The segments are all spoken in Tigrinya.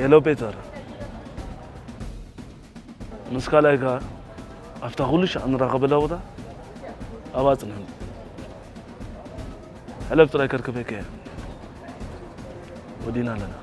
ሄሎ ፔተር፣ ምስ ካልኣይካ ኣብታ ኩሉ ሻዕ ንራኸበላ ቦታ ኣብኣ ጽንሐኒ። ሕለፍ ጥራይ ከርከበካ እየ። ወዲና ኣለና።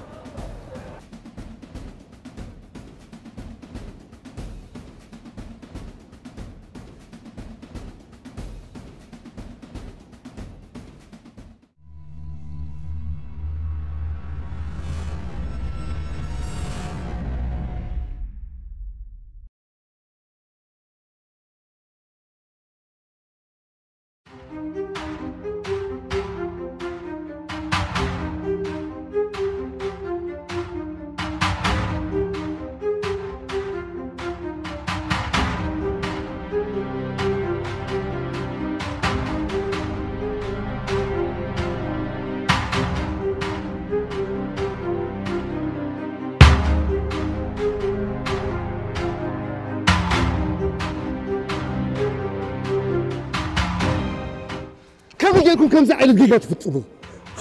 ከመይ ጌርኩም ከምዚ ዓይነት ጌጋ ትፍጽሙ?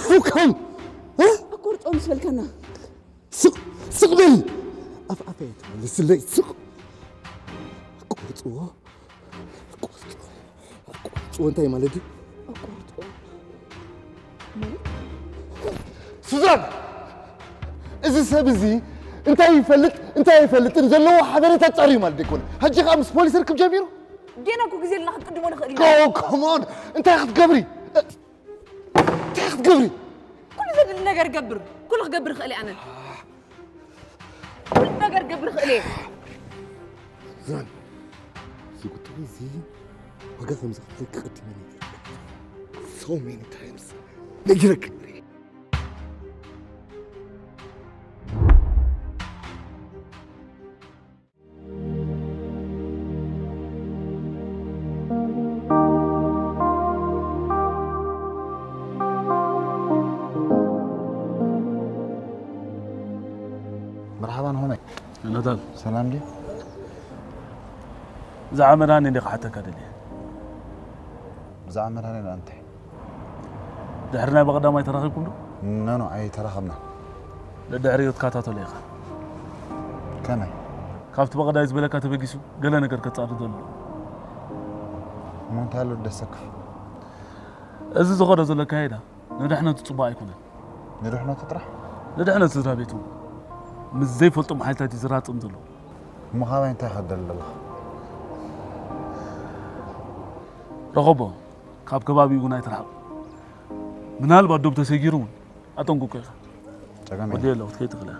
How come? እ? ኣቆርጾ ምስ በልካና። ስቕ፣ ስቕ በል! ኣፍ ኣፈይ ኣይትመልስለይ፣ ስቕ! ኣቆርጽዎ፣ ኣቆርጽዎ፣ ኣቆርጽዎ እንታይ ማለት እዩ? ኣቆርጽዎ ማለት? ሱዛን! እዚ ሰብ እዚ እንታይ ይፈልጥ እንታይ ይፈልጥን ዘለዎ ሓበሬታ ጸርዩ ማለት ኣይኮነ። ሕጂ ከኣ ምስ ፖሊስ ርክብ ጀሚሩ? ጌና እኮ ግዜ ኣለና፣ ክንቅድሞ ንኽእል ኢና። Oh, come on! እንታይ ክትገብሪ? እንታይ ክትገብሪ? ኩሉ ዘድሊ ነገር ገብር። ኩሉ ክገብር እኽእል እየ ኣነ። ኩሉ ነገር ክገብር እኽእል እየ። ዛን፣ እዚ ቁጠባ እዚ ዋጋ ከም ዘኽፍለኪ ቀዲመ ነጊረኪ። So many times ነጊረኪ። መርሓባ ናሆመይ። ናታን። ሰላም ድዩ? ብዛዕባ መድሃኔ እንደ ክሓተካ ደልየ። ብዛዕባ መድሃኔ እንታይ? ድሕሪ ናይ በቐዳማይ ተራኺብኩም ዶ? ኖ፣ ኖ፣ ኣይተራኸብናን። ደድሕሪኡ ትከታተሎ ኢኻ። ከመይ? ካብቲ በቐዳይ ዝበለካ ተበጊሱ ገለ ነገር ከጻሪ ዘሎ። እሞ እንታይ ኣሎ ደሰክፍ? እዚ ዝኸዶ ዘሎ ኣካይዳ ንድሕነቱ ጽቡቕ ኣይኮነን። ንድሕነቱ ጥራሕ? ንድሕነት ስድራ ቤቱ ምስ ዘይፈልጦም ሓይልታት እዩ ዝራጸም ዘሎ። እሞ ካባይ እንታይ ክትደሊ ኣለኻ? ረኸቦ፣ ካብ ከባቢኡ እውን ኣይትርሓቕ። ምናልባት ዶብ ተሰጊሩ እውን ኣጠንቅቆ ኢኻ። ጸገም ወዲ የለን። የለው፣ ክትከይድ ትኽእል ኢኻ።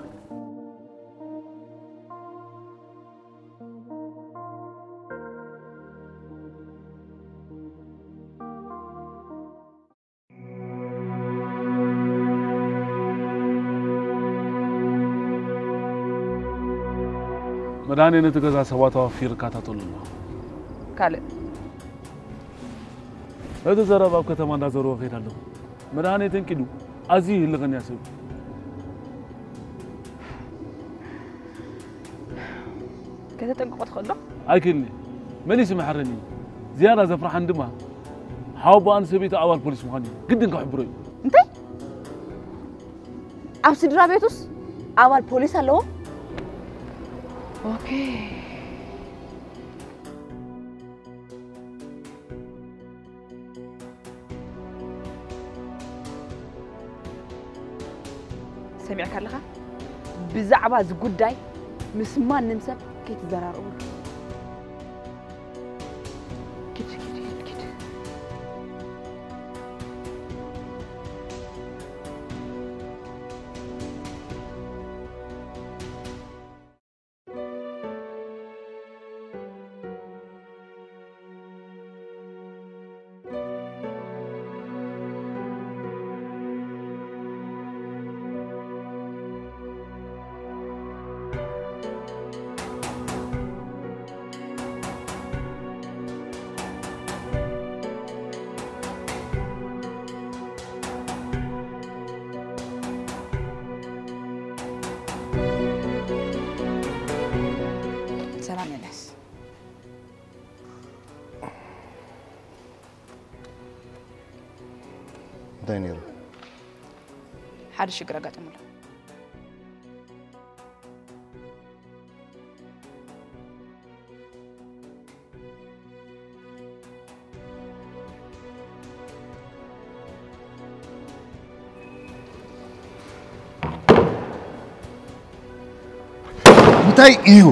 መድሃኔ ነቲ ገዛ ሰባት ኣዋፊሩ ይከታተሎ ኣሎ። ካልእ? እቲ ዘረባ ኣብ ከተማ እንዳዘረወ ከይድ ኣለኹ። መድሃኔ ተንኪዱ ኣዝዩ ይህልኸኒ እያ ሰብ። ከተጠንቅቆ ትኽእል ዶ? ኣይክእልን እየ። መሊሱ ይምሓረኒ እዩ። ዝያዳ ዘፍርሓኒ ድማ ሓወቦኣን ሰበይቱ ኣባል ፖሊስ ምዃኑ እዩ። ግድን ከሕብሮ እዩ። እንታይ? ኣብ ስድራ ቤቱስ ኣባል ፖሊስ ኣለዎ? ኦኬ። ሰሚዕካ ኣለኻ? ብዛዕባ እዚ ጉዳይ ምስ ማንም ሰብ ከይትዘራረቡ። ኪድ፣ ኪድ፣ ኪድ፣ ኪድ። ሰላም ኤልያስ። እንታይ ነይሩ? ሓደ ሽግር ኣጋጢሙሎ። እንታይ እዩ?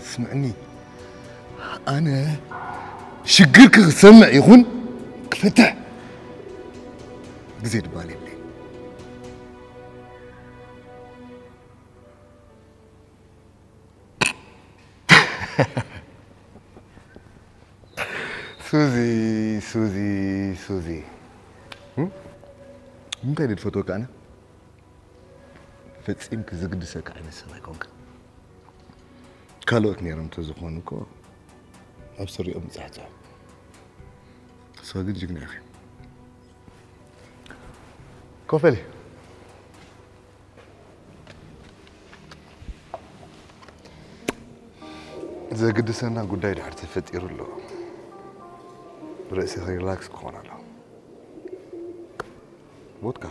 ስምዕኒ፣ ኣነ ሽግርኪ ክሰምዕ ይኹን ክፈትሕ ግዜ ድባል የብለይ። ሱዚ፣ ሱዚ፣ ሱዚ። እም? እንታይ ድትፈትወካ ኣነ? ፈጺምኪ ዝግድሰካ ዓይነት ሰብ ኣይኮንካ። ካልኦት ነይሮም ተዝኾኑ እኮ ኣብ ስሪኦም ምጻሕጻሕ። እሷ ግን ጅግና ኢኺ። ኮፈሊ። ዘግድሰና ጉዳይ ድሕር ተፈጢሩ ኣሎ። ርእስኺ ሪላክስ ክኾን ኣሎ። ቦትካ።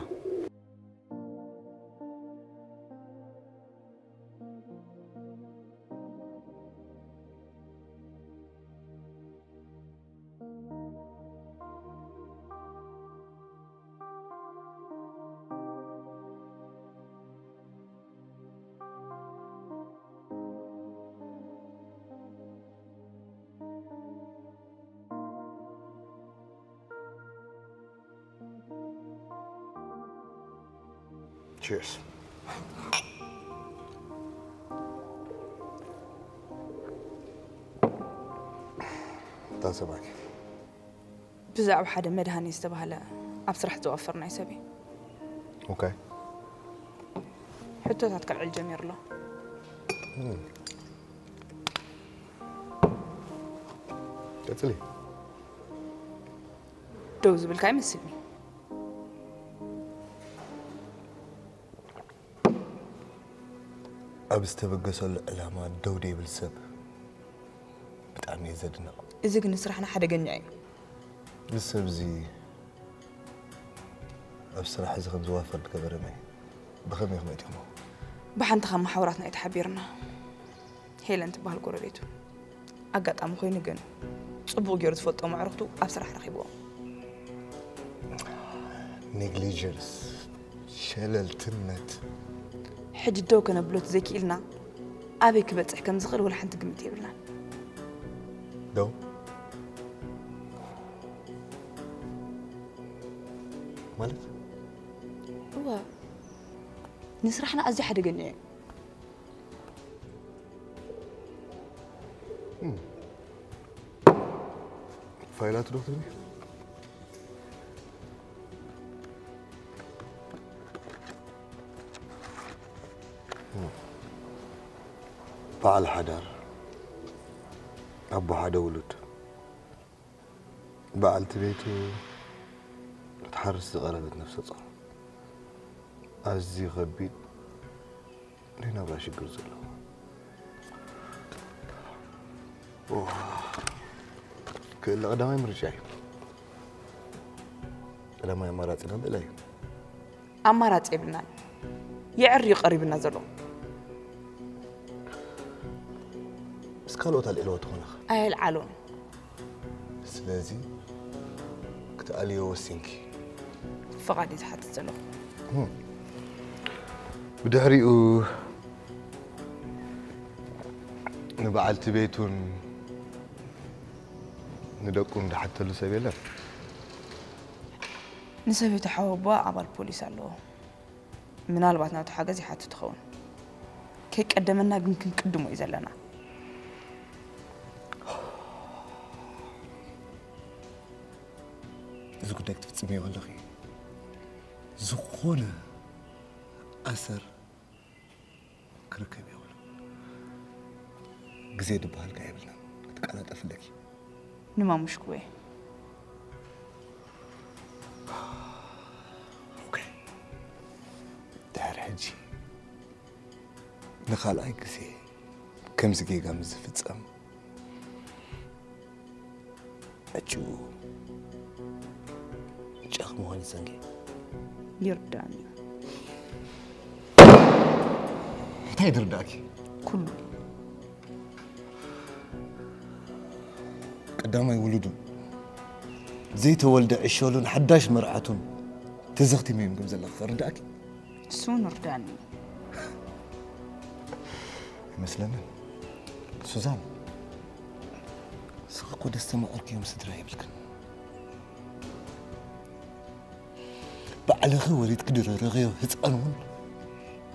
Cheers. ታሰባኪ። ብዛዕባ ሓደ መድሃኒ ዝተባህለ ኣብ ስራሕ ዝዋፈር ናይ ሰብ እዩ። ኦኬ። ሕቶታት ከልዕል ጀሚሩ ኣሎ። ቀጽሊ። ደው ዝብልካ ይመስልኒ። ኣብ ዝተበገሰሉ ዕላማ ደው ደይብል ሰብ ብጣዕሚ እየ ዘድንቕ። እዚ ግን ንስራሕና ሓደገኛ እዩ። እዚ ሰብ እዚ ኣብ ስራሕ እዚ ከም ዝዋፈር ዝገበረና እዩ። ብኸመይ ኢኹም ኣእቲኹሞ? ብሓንቲ ካብ መሓውራትና እዩ ተሓቢርና። ሄለን ትበሃል ጎረቤቱ። ኣጋጣሚ ኮይኑ ግን ጽቡቕ ገይሩ ዝፈልጦም ኣዕሩኽቱ ኣብ ስራሕ ረኺብዎም። ኔግሊጀንስ፣ ሸለልትነት። ሕጂ ደው ከነብሎ ተዘይክኢልና ኣበይ ክበጽሕ ከም ዝኽእል ወላ ሓንቲ ግምት የብልናን። ደው? ማለት? እዋ፣ ንስራሕና ኣዝዩ ሓደገኛ እዩ። ፋይላት ዶ ትብሊ? በዓል ሓዳር፣ ኣቦ ሓደ ውሉድ፣ በዓልቲ ቤቱ ክትሓርስ ዝቐረበት ነፍሰ ጾር። ኣዝዩ ከቢድ ናይ ናብራ ሽግር ዘለዎ። ዋ፣ ክእለ ቀዳማይ ምርጫ እዩ። ቀዳማይ ኣማራጺና ብእላይ እዩ። ኣማራጺ የብልናን። የዕር እዩ ቀሪብና ዘሎ። ምስ ካልኦት ኣልዒልዎ ትኾና ኸ? ኣየልዓሎን። ስለዚ ክትኣልዮ ወሲንኪ። ፍቓድ እዩ ዝሓትት ዘለኹ። እም። ብድሕሪኡ ንበዓልቲ ቤቱን ንደቁን ዝሓተሉ ሰብ የለን? ንሰበይቱ ሓወቦኣ ኣባል ፖሊስ ኣለዎ። ምናልባት ናቱ ሓገዝ ይሓትት ትኸውን። ከይቀደመና ግን ክንቅድሞ እዩ ዘለና። እዚ ጉዳይ ክትፍጽምዮ ከለኺ ዝኾነ ኣሰር ክርከብ የብሉን። ግዜ ዝበሃል ከ የብልናን። ክትቀላጠፍ ኣለኪ። ንማሙሽኩ እየ። ኦኬ። ድሕሪ ሕጂ ንኻልኣይ ግዜ ከምዚ ጌጋ ምስ ዝፍጸም ዕጭኡ ጨኽ ምዃን ይሰንጌ። ይርዳእኒ። እንታይ ድርዳእኪ? ኩሉ። ቀዳማይ ውሉዱን ዘይተወልደ ዕሸሉን ሓዳሽ መርዓቱን ተዘኽቲመዮም ከም ዘለኺ ርዳእኪ? እሱ እውን ርዳእኒ። መስለኒ። ሱዛን፣ ስኺ እኮ ደስተማቐርክዮም ስድራ የብልክን። ባዕልኺ ወሊድኪ ድረረኽዮ ህፃን እውን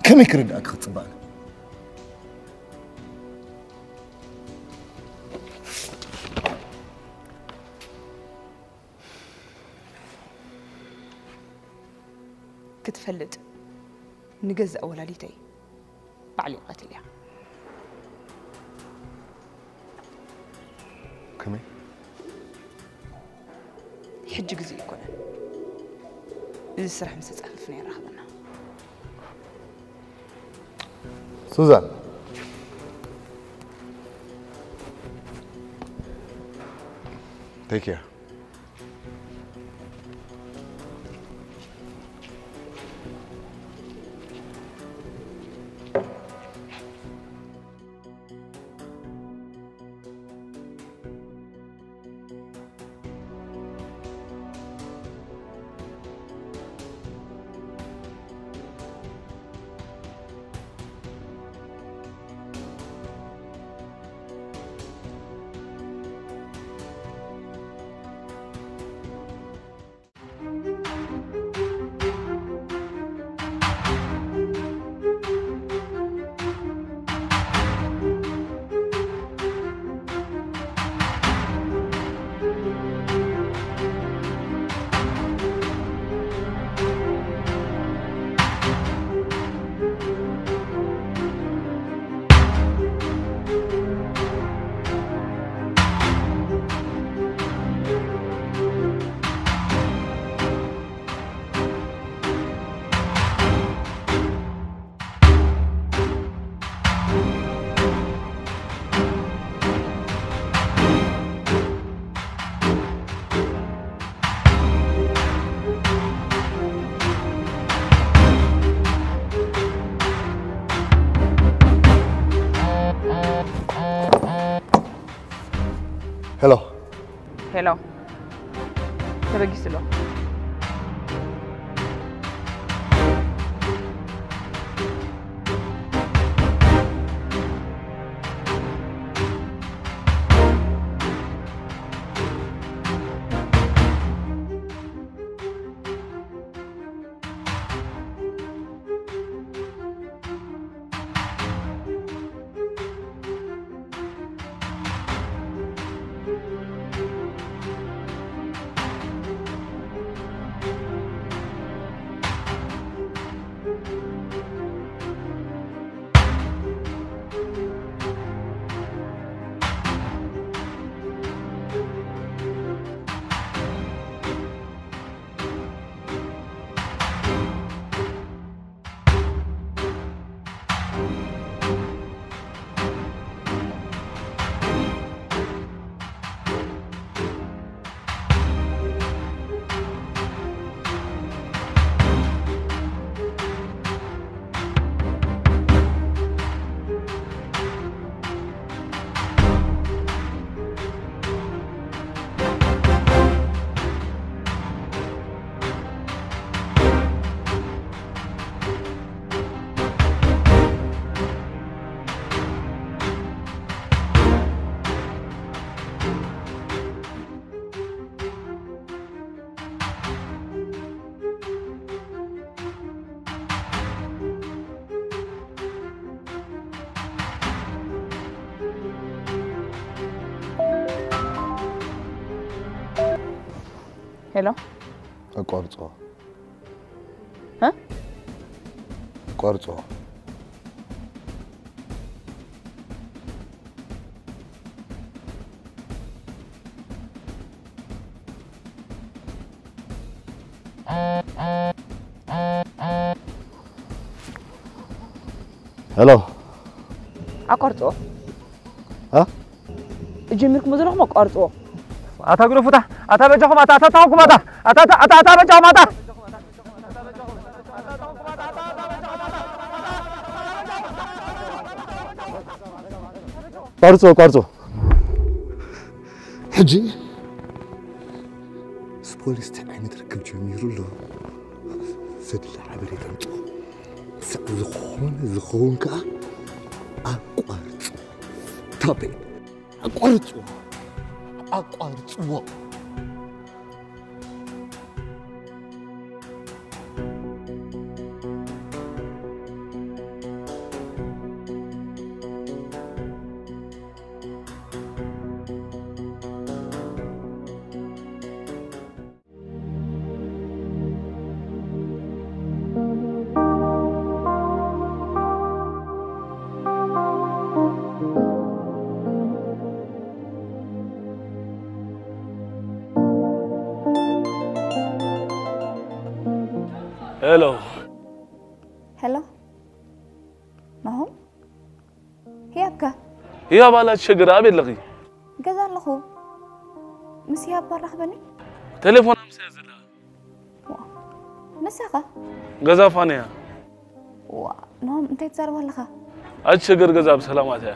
ከመይ ክርድኣኪ ክፅባእ ነው? ክትፈልጥ፣ ንገዛእ ወላዲተይ ባዕለይ ቀትል እያ። ከመይ? ሕጂ ግዜ ኣይኮነን። እዚ ስራሕ ምስ ተጻፈፍና የራኽበና። ሱዛን፣ take care. ሄሎ። ሄሎ። ተበጊሱ ኣሎ። ሄሎ። ኣቋርጾ። እ? ኣቋርጾ። ሄሎ። ኣቋርጾ። እ? ጀሚርኩሞ ዘለኹም ኣቋርጽዎ። ኣታ ግደፉታ፣ ኣታ በጃኹም፣ ኣታ፣ ኣታ፣ ኣታ፣ ኣታ፣ ኣታ፣ ኣታ፣ ኣታ በጃኹም፣ ኣታ። ኣቋርጽዎ፣ ኣቋርጽዎ። ሕጂ ምስ ፖሊስ እንታይ ዓይነት ርክብ ጀሚሩ ኣሎ? ዘድሊ ሓበሬታ ኣምጽኡ። ክሳዕ ዝኾነ ዝኸውን ከኣ ኣቋርጽዎ። ስቶፕ። ኣቋርጽዎ። ኣቋርጽዎ። ሄሎ። ሄሎ ናሆም፣ ህያብካ ህያብ ኣላ ትሸግር፣ ኣበይ ኣለኺ? ገዛ ኣለኹ። ምስ ህያብ ኣራኽበኒ። ቴሌፎና ምሳያ ዘላ። ንሳኻ ገዛ ፋንያ። ዋ ናሆም፣ እንታይ ትዛረብ ኣለኻ? ኣትሸግር፣ ገዛ ብሰላም ኣትያ።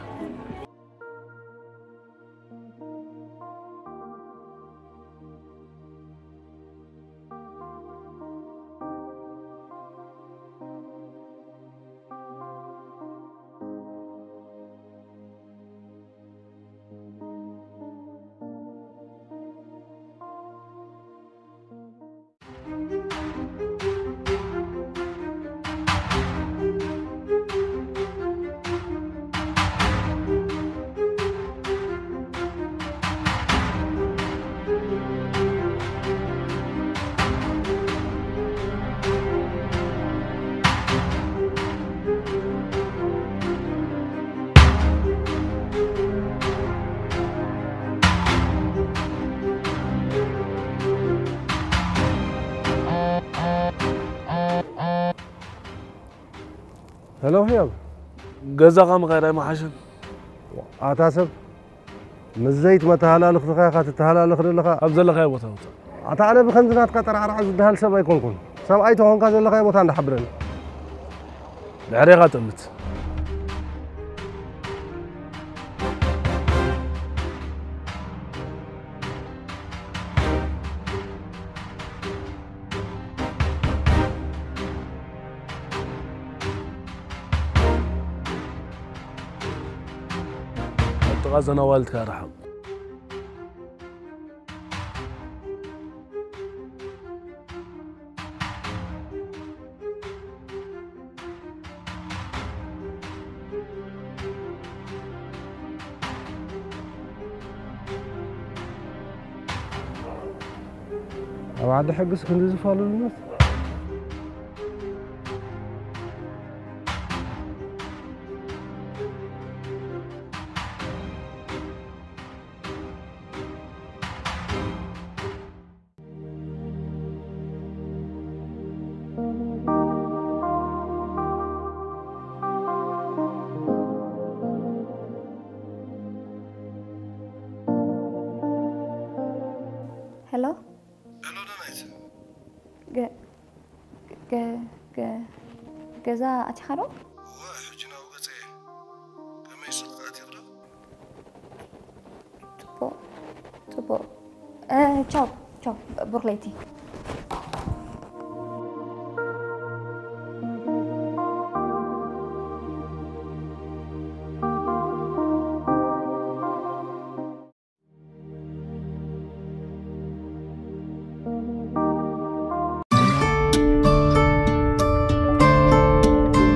ሄሎ ህያብ፣ ገዛኻ ምኻድ ኣይመሓሸን? ኣታ ሰብ፣ ምስ ዘይት መተሃላለኽትኻ ኢኻ ትተሃላለኽ ዘለኻ። ኣብ ዘለኻዮ ቦታ ውፅእ። ኣታ ኣነ ብኸምዚ ናትካ ጠራዕራዕ ዝበሃል ሰብ ኣይኮንኩን። ሰብኣይ ተኾንካ ዘለኻዮ ቦታ እንዳሓብረኒ። ድሕሬኻ ጠምት። ካብ ጥቓ ዘን ኣዋልድካ ርሓቕ። ኣብ ዓዲ ሕግስ ክንዲ ዝፋለሉ ይመስል። ሄሎ ሄሎ ዳናይት። ገ- ገ- ገ- ገዛ ኣቲኻ ዶ? እወ፣ ሕጂ ናብኡ ገጸ እየ። ከመይ፣ ስልኪ ኣትዩኺ ዶ? ጽቡቕ ጽቡቕ። እ፣ ቻው ቻው ብሩኽ ለይቲ።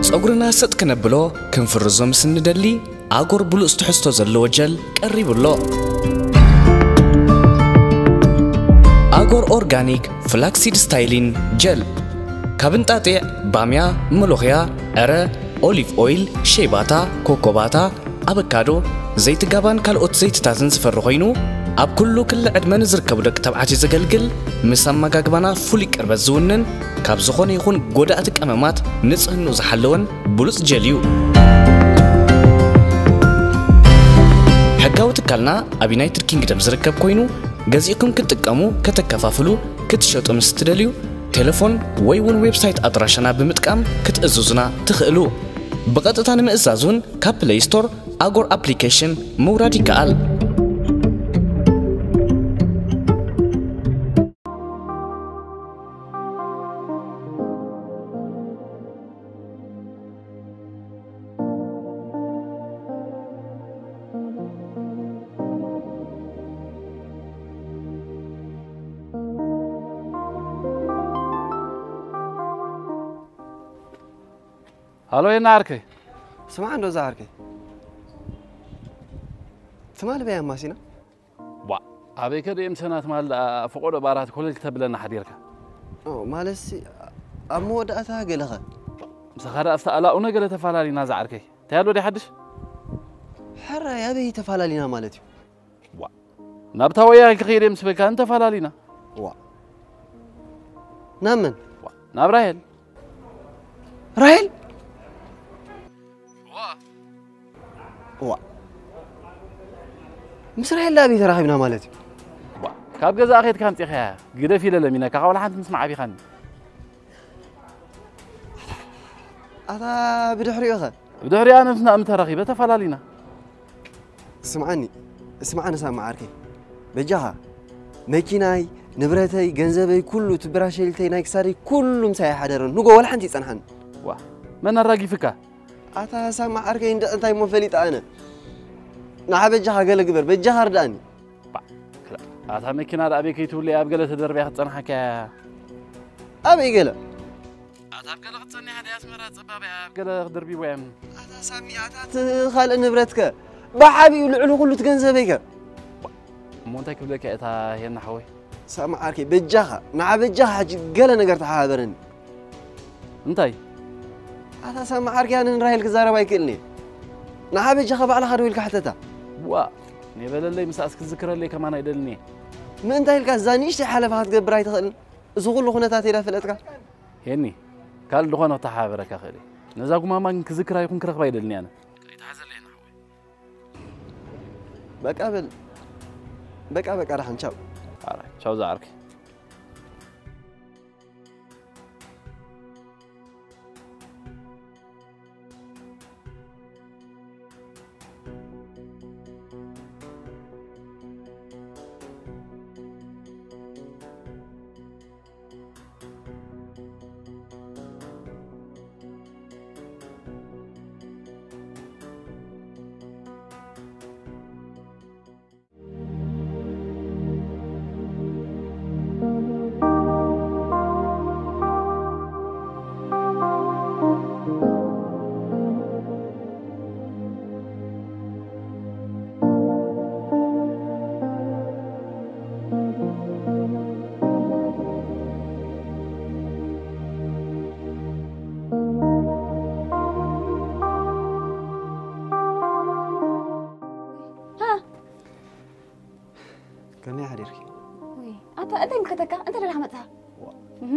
ጸጉርና ሰጥ ክነብሎ ክንፍርዞ ምስ እንደሊ ኣጎር ብሉጽ ትሕዝቶ ዘለዎ ጀል ቀሪቡ ኣሎ። ኣጎር ኦርጋኒክ ፍላክሲድ ስታይሊን ጀል ካብ እንጣጢዕ፣ ባምያ፣ መሎኽያ፣ ዕረ፣ ኦሊቭ ኦይል፣ ሸይባታ፣ ኮኮባታ፣ ኣበካዶ፣ ዘይቲ ጋባን ካልኦት ዘይትታትን ዝፈሪ ኮይኑ ኣብ ኩሉ ክሊ ዕድመ ንዝርከቡ ደቂ ተባዕትዮ ዘገልግል ምስ ኣመጋግባና ፍሉይ ቅርበት ዝውንን ካብ ዝኾነ ይኹን ጎዳእቲ ቀመማት ንጽህንኡ ዝሓለወን ብሉጽ ጀል እዩ። ሕጋዊ ትካልና ኣብ ዩናይትድ ኪንግደም ዝርከብ ኮይኑ ገዚእኩም ክትጥቀሙ፣ ከተከፋፍሉ፣ ክትሸጡ ምስ ትደልዩ ቴሌፎን ወይ እውን ዌብሳይት ኣድራሻና ብምጥቃም ክትእዝዙና ትኽእሉ። ብቐጥታ ንምእዛዝ እውን ካብ ፕለይ ስቶር ኣጎር ኣፕሊኬሽን ምውራድ ይከኣል። ሃሎ የና ዓርከይ። ስማዕ እንዶ እዛ ዓርከይ። ትማል በይ ኣማሲና? ቧ፣ ኣበይ ከ ደየም ሰናት ማል ደኣ ፈቆዶ ባራት ኮለል ክተብለና ሓዲርካ? ኦ፣ ማለትሲ ኣብ መወዳእታ ገለኸ? ምሳኻ ደኣ ኣስተኣላኡነ ገለ ተፋላሊና እዛ ዓርከይ። እንታይ ኣሎ ደይ ሓድሽ? ሕራይ ኣበይ ተፋላሊና ማለት እዩ? ዋ፣ ናብታ ወያል ክኸይድ እየ ምስ በልካ እንተፋላሊና። ዋ። ናብ መን? ዋ፣ ናብ ራሄል። ራሄል? ዋ። ዋ። ምስ ራሄል ኣበይ ተራኺብና ማለት እዩ? ዋ፣ ካብ ገዛኣ ኸይድካ ኣምጺኻያ። ግደፍ ኢለ ለሚነካ፣ ካብ ዋላ ሓንቲ ምስማዕ ኣቢኻኒ። ኣታ ብድሕሪኡ ኸ? ብድሕሪኣ ነትና እምተራኺበ ተፋላሊና። ስምዓኒ፣ ስምዓኒ ሳሚ ዓርከይ። በጃኻ፣ መኪናይ፣ ንብረተይ፣ ገንዘበይ፣ ኩሉ እቲ ብራሸልተይ ናይ ክሳደይ ኩሉ ምሳይ ኣይሓደረን። ንጎ ወላ ሓንቲ ይጸንሓኒ። ዋ፣ መን ኣራጊፍካ? ኣታ ሳሚ ዓርከይ እንደ እንታይ እሞ ፈሊጠ ኣነ። ንዓ በጃኻ ገለ ግበር፣ በጃኻ ርድኣኒ። ባ፣ ክላ-፣ ኣታ መኪና ደኣ ኣበይ ከይትውለይ ኣብ ገለ ተደርብያ ክትጸንሓካ እያ። ኣበይ ገለ? ኣታ ኣብ ገለ ክትጸኒሓ ድያ ኣስመራ ጸባብ እያ፣ ኣብ ገለ ክድርብይዎ እዮም። ኣታ ሳሚ፣ ኣታ እቲ ካልእ ንብረትከ? ብዓቢኡ ልዕሊ ኩሉ እቲ ገንዘበይከ? እሞ እንታይ ክብለካ እየ እታ ሄና ሓወይ? ሳሚ ዓርከይ፣ በጃኻ፣ ንዓ በጃኻ ሕጂ ገለ ነገር ተሓባበረኒ። እንታይ? ኣታ ሳሚ ዓርከይ፣ ኣነ ንራሄል ክዛረብ ኣይክእልን እየ። ንዓ በጃኻ ባዕልኻ ደው ኢልካ ሕተታ። ዋ፣ ኔበለለይ ምስኣስ ክዝክረለይ ከማን ኣይደልን እየ። ምእንታይ ኢልካ እዛ ንእሽተይ ሓለፋ ክትገብር ኣይትኽእልን? እዚ ኩሉ ኩነታት እየ ዳ ፈለጥካ? ሄኒ፣ ካልእ ዝኾነ ክተሓባበረካ ክእል እየ። ነዛ ጉማማ ግን ክዝክራ ይኹን ክረኽባ ኣይደልን እየ ኣነ። ይትሓዘለይ ሄና ሓወይ። በቃ በል። በቃ በቃ፣ ደሓን ቻው። ኣረ፣ ቻው ዝዓርከይ። ሃ፣ ከመይ ሓዲርኪ? ወይ፣ ኣታ እንታይ ይምልከተካ? እንታይ ደለኻ መጽኻ? ዋ። እህ።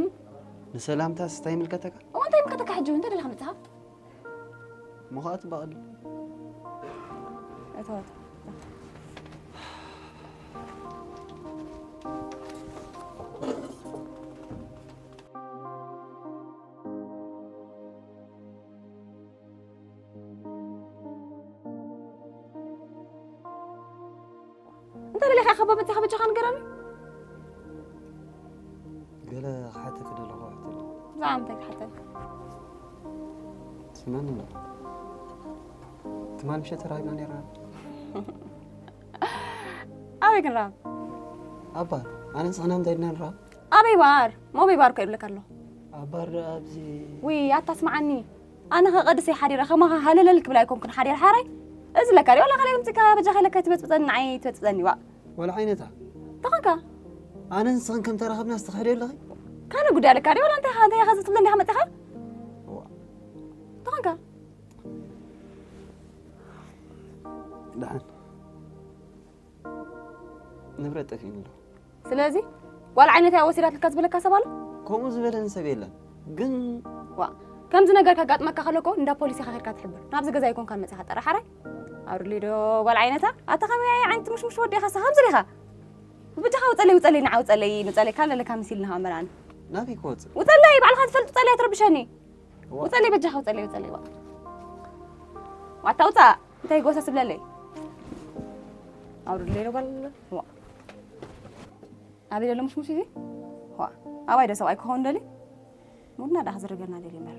ንሰላምታስ እንታይ ይምልከተካ? እሞ እንታይ ይምልከተካ ሕጂ? እንታይ ደለኻ መጽኻ? ምዃት በቕሊ። እታወት። እንታይ ደሊኻ ኢኻ በመጽኻ በጃኻ ንገረኒ? ገለ ክሓተኪ ደለኹ ሕቶ ኣሎ። ብዛዕባ እንታይ ክሓተኒ? ስምዕኒ እንዶ። ትማል ምሸት ተራኺብና ነይርና። ኣበይ ክንራኸብ? ኣብ ባር። ኣነ ንስኽና እንታይ ኢልና ንራኸብ? ኣበይ ባር? መበይ ባር እኮ ይብለካ ኣለኹ። ኣብ ባር ዶ ኣብዚ? ውይ፣ ኣታ ስምዓኒ። ኣነ ኸ ቀድሰይ ሓዲረ ከማኻ ሃለለል ክብል ኣይኮንኩን ሓዲረ ሓራይ። እዚ ለካ ሪኦ ለካ ድምፅካ በጃኻ ኢለካ ትበፅብፀኒ ንዓይ ትበፅብፀኒ ዋ። ወላ ዓይነታ። ተኾንካ? ኣነ ንስኽን ከም ተራኸብና ዝተኸደ ኣለኺ? ካልእ ጉዳይ ኣለካ ድዩ? ወላ እንታይ ኢኻ፣ እንታይ ኢኻ ዝትብለኒ ኢኻ መፂኻ? ዋ። ተኾንካ? ደሓን። ንብረት ጠፊኡኒ ኣሎ። ስለዚ ጓል ዓይነት እያ ወሲዳትልካ ዝበለካ ሰብ ኣሎ? ከምኡ ዝበለኒ ሰብ የለን። ግን ዋ፣ ከምዚ ነገር ከጋጥመካ ከሎ እኮ እንዳ ፖሊስ ኢኻ ከድካ ትሕብር። ናብዚ ገዛ ኣይኮንካን መጺኻ ጠራሕ ሓራይ። ኣውርድለይ ዶ ጓል ዓይነታ? ኣታ ከመይ ዓይነት ምሽሙሽ ወዲ ኢኻ? ከምዚ ዲኻ? ብጃኻ ውጸለይ፣ ውጸለይ፣ ንዓ ውጸለይ፣ ንጸለይ፣ ካን ለለካ መሲልና እምበር ኣነ። ናበይ ክወጽእ? ውጸለይ፣ ባዕልኻ ትፈልጥ ውጸለይ፣ ኣትረብሸኒ። ዋ። ውጸለይ በጃኻ፣ ውጸለይ፣ ውጸለይ፣ ዋ። ዋታ ውጻእ፣ እንታይ ጎሰስ ብለለይ? ኣውርድለይ ዶ ጓል? ዋ። ኣበይ ዘሎ ምሽሙሽ እዚ? ዋ። ኣባይ ዶ ሰብኣይ ክኸውን ደሊ? ሙድና ዳኣ ክዝርገና ደሊ እምበር።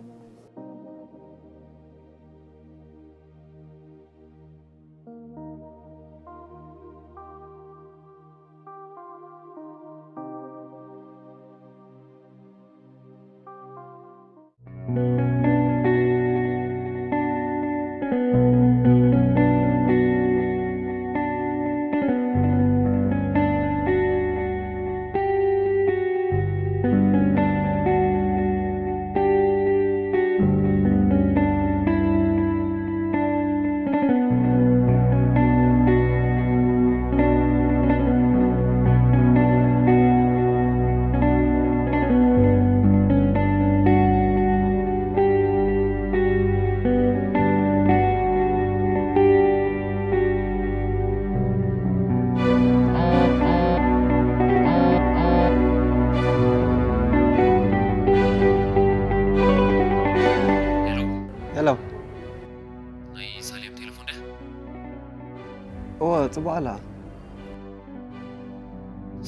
እወ፣ ጽቡቕ ኣላ።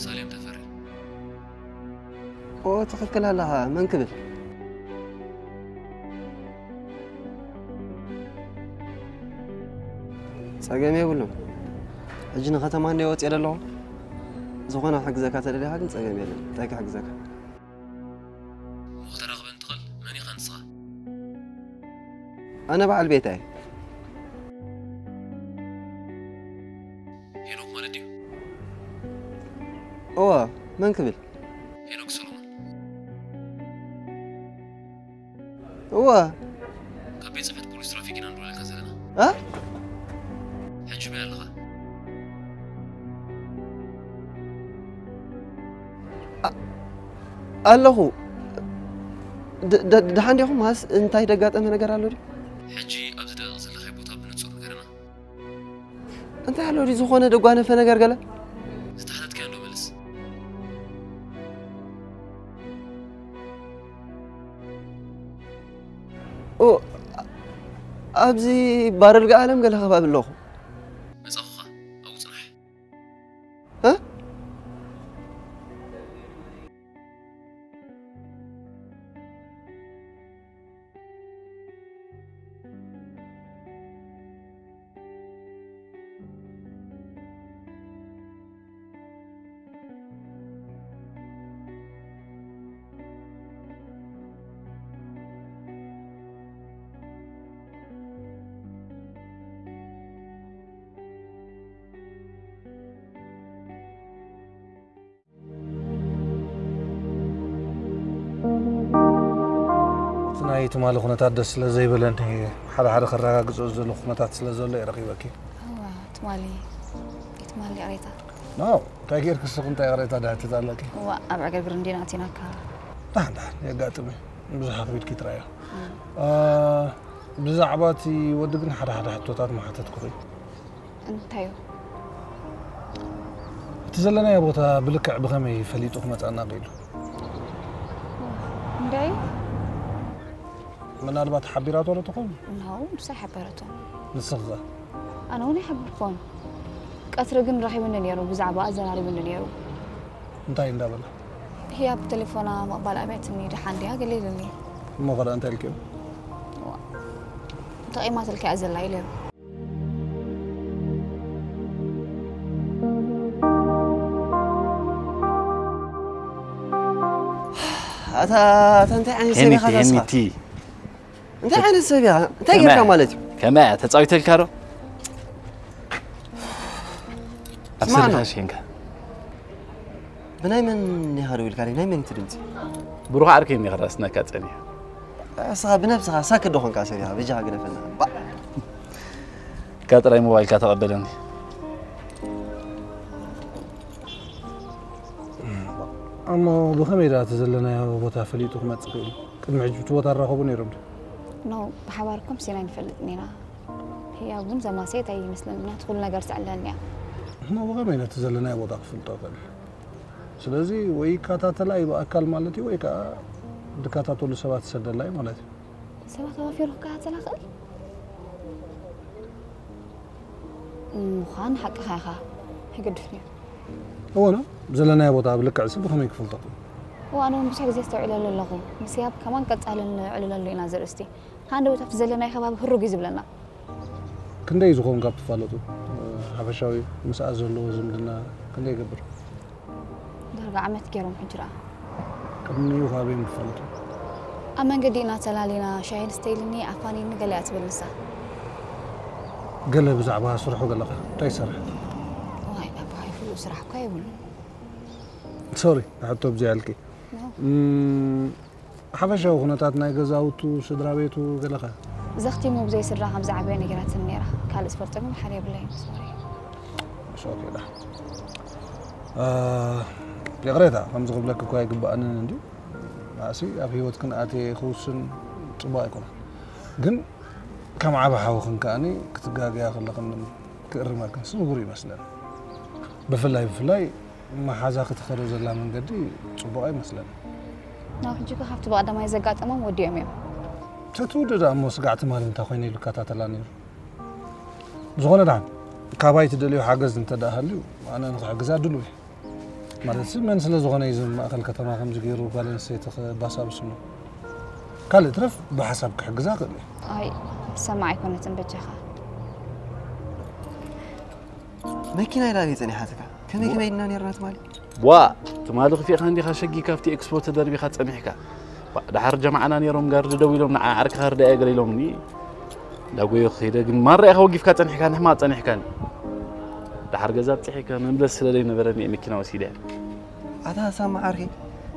ሳሌም ተፈሪ። እወ፣ ትኽክል ኣለኻ። መን ክብል? ጸገም የብሉን። ሕጂ ንከተማ እንደ ወጽየ ዘለኹ፣ ዝኾነ ክሕግዘካ ተደሊኻ ግን ጸገም የለን። እንታይ ክሕግዘካ? እሞ ክተራኽበኒ ትኽእል? መን ኢኻ ንስኻ? ኣነ በዓል ቤታ እየ። ሄኖክ ማለት ድዩ? እወ፣ መን ክብል? ሄኖክ ሰሎሞን። እወ። ካብ ቤት ጽሕፈት ፖሊስ ትራፊክ ኢና ንደውለልካ ዘለና። እ? ሕጂ በይ ኣለኻ። ኣ-፣ ኣለኹ። ድ-፣ ድ-፣ ደሓን ዲኹም? ማስ እንታይ ደጋጠመ ነገር ኣሎ ድዩ? ሕጂ ኣብዚ ደቂቕ ዘለኻዮ ቦታ ብንጹር ንገረና። እንታይ ኣሎ ድዩ ዝኾነ ደጓነፈ ነገር ገለ? ዝተሓተትካዮ እንዶ መልስ። ኦ፣ ኣብዚ ባረልጋ ዓለም ገለ ከባቢ ኣለኹ። መጻኹኻ ኣብኡ ጽናሕ። እ? እቲ ናይ ትማሊ ኩነታት ደስ ስለ ዘይበለኒ፣ ሓደ ሓደ ከረጋግጾ ዝደለኹ ኩነታት ስለ ዘሎ እየ ረኺበኪ። እዋ፣ ትማሊ፣ ትማሊ ይቕሬታ። ኖ፣ እንታይ ጌርኪ ንስኺ እንታይ ይቕሬታ ድሕቲ ኣለኪ? እዋ፣ ኣብ ዕግርግር እንዲና ኣቲናካ። ደሓን፣ ደሓን፣ የጋጥም እዩ። ብዙሕ ኣኽቢድኪ ትረኣዮ። እ፣ ብዛዕባ እቲ ወዲ ግን ሓደ ሓደ ሕቶታት ምሓተትኩኺ። እንታይ እዩ? እቲ ዘለናዮ ቦታ ብልክዕ ብኸመይ ፈሊጡ ክመጽኣና ክኢሉ? እንታይ? ምናልባት ሓቢራቶ ዶ ትኸውን? ናው፣ ንሳ ሓበረቶ። ንስኺ ኸ? ኣነ እውን ኣይሓበርኩዎን። ቀትሪ ግን ረኺቡኒ ነይሩ፣ ብዛዕባ ኣዘራሪቡኒ ነይሩ። እንታይ እንዳበለ? ህያብ ብቴሌፎና ምቕባል ኣብያትኒ፣ ደሓን ድያ ገለ ኢሉኒ። እሞ ኸ እንታይ ኢልክዮ? ዋ፣ ተቐይማትልካ እያ ዘላ ኢለዮ። ኣታ፣ ኣታ እንታይ ዓይነት ሰብ ኢኻ ሄኒቲ፣ ንስኻ? ሄኒቲ። እንታይ ዓይነት ሰብ እያ? እንታይ ከመይ? ጌርካ ማለት እዩ? ከመይ እያ? ተጻዊተልካ ዶ? ኣብ ስማዕ ስርሓ ነው። ሸንካ። ብናይ መን ኢኻ ደው ኢልካለይ? ናይ መን እዩ እቲ ድምፂ? ብሩኽ ዓርከይ እኒኻ ዳስነካ ጸኒሑ። እስኻ ብነብስኻ ሳክት ዶ ኾንካ ሰብ ኢኻ? በጃኻ ግደፈና። ባ- እካ ጥራይ ሞባይልካ ተቐበለኒ። እሞ ብኸመይ ደኣ እቲ ዘለናዮ ቦታ ፈሊጡ ክመጽእ ክኢሉ? ቅድሚ ሕጂ እቲ ቦታ ንራኸቦ ነይሮም ድዮም? ኖ፣ ብሓባር እኮ ምሲና ኣይንፈልጥን ኢና። ህያብ እውን ዘማሰየት ኣይመስለኒ፣ ምክንያቱ ኩሉ ነገር ትዕለኒ እያ። እሞ ብኸመይ ነቲ ዘለናዮ ቦታ ክፍልጦ ክእል? ስለዚ ወይ ይከታተላ እዩ ብኣካል ማለት እዩ፣ ወይ ከዓ ዝከታተሉ ሰባት ይሰደላ እዩ ማለት እዩ። ሰባት ኣዋፊሩ ክከታተላ ክእል? ምዃን ሓቅኻ ኢኻ። ኣይገድፍን እዩ። እወ፣ ኖ፣ ዘለናዮ ቦታ ብልክዕ ሰብ ብኸመይ ክፈልጦ ክእል? እወ፣ ኣነ እውን ብዙሕ ግዜ ኣስተውዒለሉ ኣለኹ። ምስ ህያብ ከማን ቀጻሊ ነዕልለሉ ኢና እዚ ኣርእስቲ። ሃንደበት ኣብቲ ዘለናዮ ከባቢ ህሩግ እዩ ዝብለና። ክንደይ እዩ ዝኸውን ካብ ትፋለጡ? ሓፈሻዊ ምስኣ ዘለዎ ዝምድና ክንደይ ይገብር? ዳርጋ ዓመት ገይሮም ሕጂ ደኣ። ቅድሚኡ ካበይ ምፈልጡ? ኣብ መንገዲ ኢና ተላሊና፣ ሻሂ ንስተይልኒ፣ ኣፋኒኒ ገለ እያ ትብል ንሳ። ገለ ብዛዕባ ስርሑ ገለኸ? እንታይ ይሰርሕ? ዋይ፣ ኣቦ ሃይፍሉ ስራሕ እኳ የብሉን። ሶሪ፣ ሕቶ ብዘይ ኣልኪ። ኖ። እም፣ ሓፈሻዊ ኩነታት ናይ ገዛውቱ፣ ስድራ ቤቱ ገለኸ? ዘኽቲሙ ብዘይ ስድራ ከም ዝዓበየ ነጊራትኒ ነይራ። ካልእ ዝፈልጦ ግን ሓደ የብለይን። ሶሪ። ሶሪ ዳ። እ፣ ይቕሬታ፣ ከምዚ ክብለኪ እኳ ኣይግብኣንን እንድዩ። ንዓሲ ኣብ ህይወት ክንኣትየ ክውስን ጽቡቕ ኣይኮነን። ግን ከም ዓቢ ሓውኽን ከኣኒ ክትጋገያ ከለኽን ክእርመክንስ ንቡር ይመስለኒ። ብፍላይ፣ ብፍላይ መሓዛ ክትኸዶ ዘላ መንገዲ ጽቡቕ ኣይመስለኒ። ናብ ሕጂ እኮ ካብቲ ብቐዳማይ ዘጋጠሞም ወዲኦም እዮም። ተትውድእ ደኣ እሞ ስጋዕ ትማሊ እንታይ ኮይነ ኢሉ ይከታተላ ነይሩ። ዝኾነ ደሓን፣ ካባይ ትደልዮ ሓገዝ እንተ ደኣ ሃልዩ ኣነ ንኽሕግዛ ድሉው እየ። ማለት ሲ መን ስለ ዝኾነ እዩ እዚ ማእከል ከተማ ከምዚ ገይሩ ጓል ኣንስተይቲ ከባሳብስ እሞ። ካልእ ትረፍ ብሓሳብ ክሕግዛ እኽእል እየ። ኣይ ትሰማዕ ኣይኮነትን በጃኻ። መኪና ኢላ ድየ ጸኒሓትካ? ከመይ ከመይ ኢልና ነርና ትማሊ? ዋ ትማሊ ክፊእካ እንዲኻ ሸጊ ካብቲ ኤክስፖ ተደርቢኻ ጸኒሕካ። ዋ፣ ድሓር ጀማዓና ነይሮም ጋርዲ ደው ኢሎም ንዓ ዓርክኻ ርዳያ ገለ ኢሎምኒ። ዳጎዮ ክኸይደ ግን ማራ ኢኻ ወጊፍካ ጸኒሕካ ንሕማቕ ጸኒሕካኒ። ድሓር ገዛ ኣብጽሒካ መምለስ ስለ ዘይነበረኒ እየ መኪና ወሲደ። ኣታ ሳማ ዓርኪ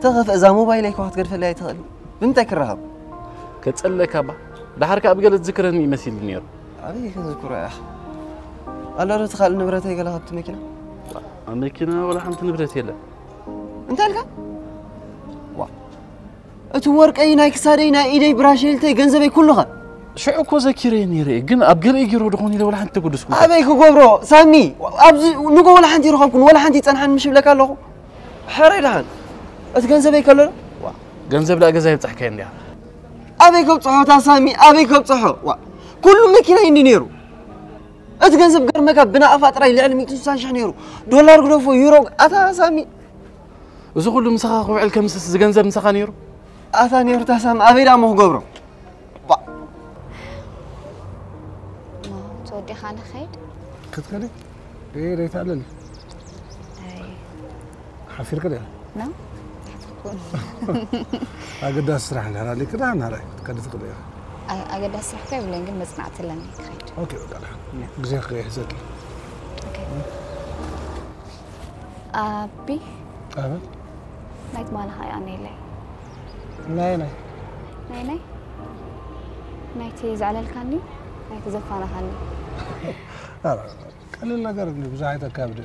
ተኸፍ እዛ ሞባይለይ ከዋ ክትገድፈለይ ኣይትኽእል። ብምንታይ ክረኸብ? ከጸለካ ባ ድሓር ከኣ ብገለ ትዝክረኒ ይመሲል ነይሩ። ኣበይ ከዝክሮ ኢኻ? ኣሎ ዶ እቲ ካልእ ንብረተይ ገለ ካብቲ መኪና? ኣብ መኪና ወላ ሓንቲ ንብረት የለን። እንታይ ኢልካ? ዋ እቲ ወርቀይ ናይ ክሳደይ ናይ ኢደይ ብራሽልተይ ገንዘበይ ኩሉኸ? ሽዑ እኮ ዘኪረ ነይረ ግን ኣብ ገለ ገይሮ ድኾን ኢለ ወላ ሓንቲ ተጎደስኩ። ኣበይ ክገብሮ ሳሚ? ኣብዚ ንጎ ወላ ሓንቲ ይረኸብኩን ወላ ሓንቲ ይጸንሓን ምሽ ብለካ ኣለኹ። ሕራይ ደሓን እቲ ገንዘበይ ከሎ ዶ? ዋ ገንዘብ ደኣ ገዛ ይብጻሕካ እንዲያ። ኣበይ ከብጽሖ እታ ሳሚ ኣበይ ከብጽሖ? ዋ ኩሉ መኪና እንዲ ነይሩ። እቲ ገንዘብ ገርመካ ብናቕፋ ጥራይ ልዕሊ ሚእትን ስሳን ሽሕ ነይሩ። ዶላር ግደፎ ዩሮ ኣታ ሳሚ። እዚ ኩሉ ምሳኻ ክውዕል ከምስስ እዚ ገንዘብ ምሳኻ ነይሩ? ኣታ ነይሩ እታ ሳሚ ኣበይ ደኣ እሞ ክገብሮ? ባ ተወዲኻ ንኸይድ ክትከዲ ደይታ ኣለኒ ሓፊርክ ዲያ ና ኣገዳሲ ስራሕ እንድሕር ኣሊክ ዳ ናራይ ክትከዲ ትኽእል ኢኻ ኣገዳሲ ስራሕ እኮ የብለይን ግን መፅናዕቲ ኣለኒ ክኸይድ ኦኬ በቃ ድሓን ግዜ ክሕዘልኪ ኣቢ ኣበ ናይ ትማሊ ኸኣ የቐንየለይ ናይ ናይ ናይ ናይ ናይቲ ዘዕለልካኒ ናይቲ ዘፋነኻኒ ቀሊል ነገር እንዲ ብዙሕ ኣይተካብድ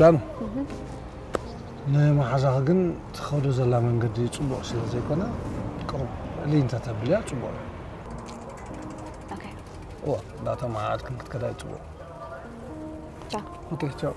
ዳኑ ንመሓዛኺ ግን ትኸዶ ዘላ መንገዲ ፅቡቕ ስለ ዘይኮነ ቅሩብ ልይ እንተተብልያ ፅቡቕ እዩ እዋ እንዳተመዓዓድክን ክትከዳ እዩ ፅቡቕ ቻው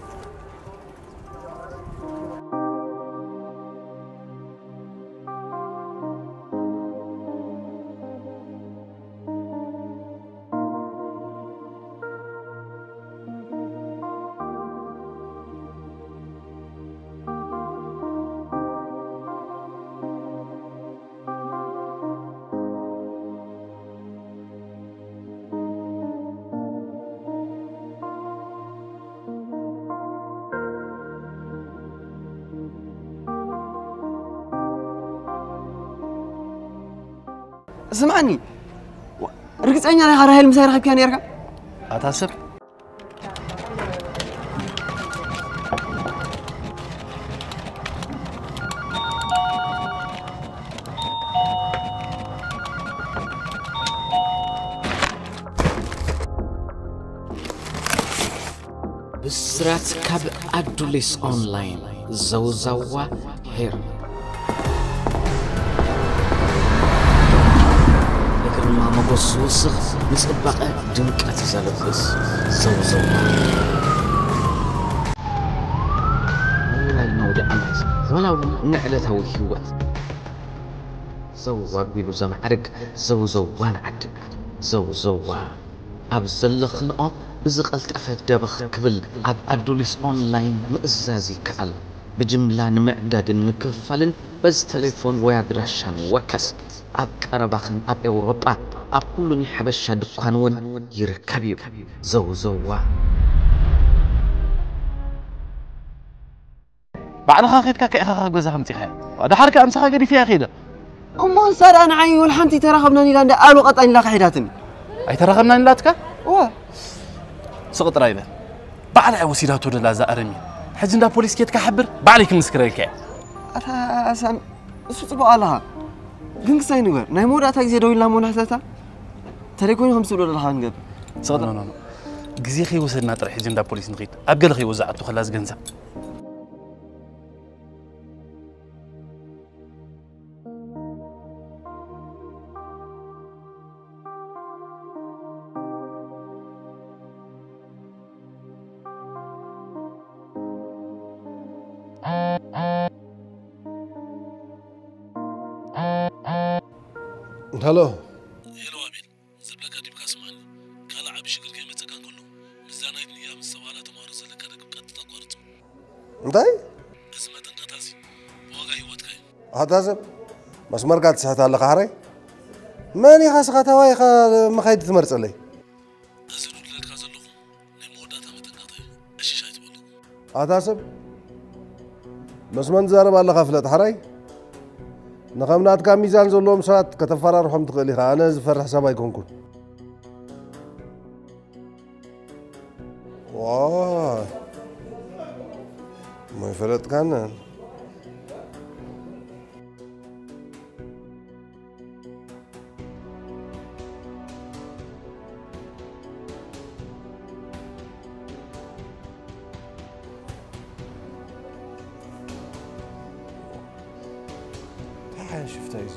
ስምዓኒ ርግፀኛ ዲኻ ራሄል ምሳይ ረኺብካያ ነይርካ? ኣታ ሰብ ብስራት ካብ ኣዱሊስ ኦንላይን ዘውዘዋ ሄር ንግርማ መጎስ ዝውስኽ ንጽባቐ ድምቀት ዘልብስ ዘውዘዋ ንውራይ ነውዲ ዓመት ዘመናዊ ንዕለታዊ ህይወት ዘው ኣቢሉ ዘማዕርግ ዘውዘዋ ንዓድግ ዘውዘዋ ኣብ ዘለኽንኦ ብዝቐልጠፈ ደበኽ ክብል ኣብ ኣዱሊስ ኦንላይን ምእዛዝ ይከኣል። ብጅምላ ንምዕዳግን ምክፍፋልን በዚ ተሌፎን ወይ ኣድራሻን ወከስ። ኣብ ቀረባኽን ኣብ ኤውሮጳ ኣብ ኩሉ ናይ ሓበሻ ድኳን እውን ይርከብ እዩ። ዘውዘዋ። ባዕልኻ ኬድካ ከ ኢኻ ካብ ገዛ ከምጺኻያ። ደሓር ከኣ ምሳኻ ገዲፈያ ከይደ። እሞ ንሳ ደኣ ንዓይ ወላ ሓንቲ ኣይተራኸብናን ኢላ እንዳ ኣሉ ቀጣን ኢላ ከሒዳትኒ። ኣይተራኸብናን ኢላትካ? እወ። ስቕ ጥራይ በል። ባዕላ እያ ወሲዳቶ ደላ እዛ ኣረሚ። ሕጂ እንዳ ፖሊስ ኬድካ ሓብር፣ ባዕለይ ክምስክረልካ እየ። ኣታ ሳሚ፣ እሱ ጽቡቕ ኣለኻ። ግን ክሳይ ንግበር፣ ናይ መወዳእታ ግዜ ደው ኢልና እሞ ንሕተታ። ተለይ ኮይኑ ከም ትብሎ ዘለኻ ክንገብር። ስቕ ኖ ኖ ኖ። ግዜ ከይወሰድና ጥራይ ሕጂ እንዳ ፖሊስ ንኺድ። ኣብ ገለ ከይወዛዓቶ ከላ እዚ ገንዘብ። ሄሎ ሄሎ ኣቤል ዝብለካ ዲብካ ስማኒ ብሽግር ከይመጸካ እንከሎ ምስዛ ናይ ዱንያ ምስ ሰብኣላ ተማሃሮ ዘለካ ርክብ ቀጥታ ኣቋርጾ። እንታይ? እዚ መጠንቀቕታ እዚ ብዋጋ ህይወትካ እዩ። ኣታ ሰብ መስመርካ ትስሕት ኣለኻ ሕራይ። መን ኢኻ ስኻ ተባይ ኢኻ መኻይድ ትመርጸለይ? እዚ ዝብለልካ ዘለኹ ናይ መወዳእታ መጠንቀቕታ እዩ። ዕሽሽ ኣይትበሉ። ኣታ ሰብ ምስ መን ትዛረብ ኣለኻ ፍለጥ ሕራይ። ንኸም ናትካ ሚዛን ዘለዎም ሰባት ከተፈራርሖም ትኽእል ኢኻ። ኣነ ዝፈርሕ ሰብ ኣይኮንኩን። ዋ እሞ ይፈለጥካና። እንታይ ዓይነት ሽፍታ እዩ እዚ?